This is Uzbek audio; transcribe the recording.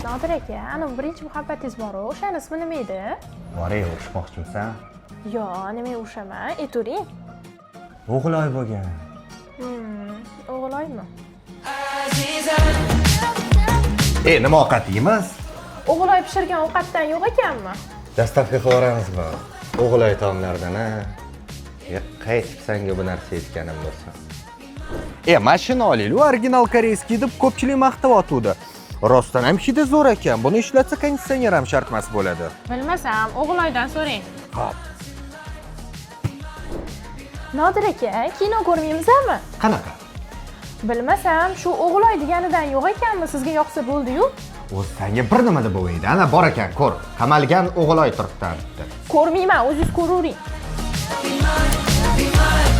Nodir aka, ana birinchi muhabbatingiz bor-u, o'shani ismi nima edi? Boray, urushmoqchimisan? Yo, nima urushaman, aytavering. O'g'iloy bo'lgan. O'g'iloymi? E, nima ovqat yeymiz? O'g'iloy pishirgan ovqatdan yo'q ekanmi? Доставка qilaveramizmi? O'g'iloy taomlaridan, a? E, qaytib sanga bu narsa aytganim bo'lsa. E, mashina olaylik, оригинал корейский deb ko'pchilik maqtayotgandi. Rostdan ham hidi zo'r ekan. Buni ishlatsa, konditsioner ham shart emas bo'ladi. Bilmasam, o'g'iloydan so'rang. Hop. Nodir aka, kino ko'rmaymizmi? Qanaqa? Bilmasam, shu o'g'iloy deganidan yo'q ekanmi? Sizga yoqsa bo'ldi-yu. O'zi sanga bir nima deb bo'lmaydi. Ana bor ekan, ko'r. Qamalgan o'g'iloy turibdi. Ko'rmayman, o'zingiz ko'ravering. Be mine.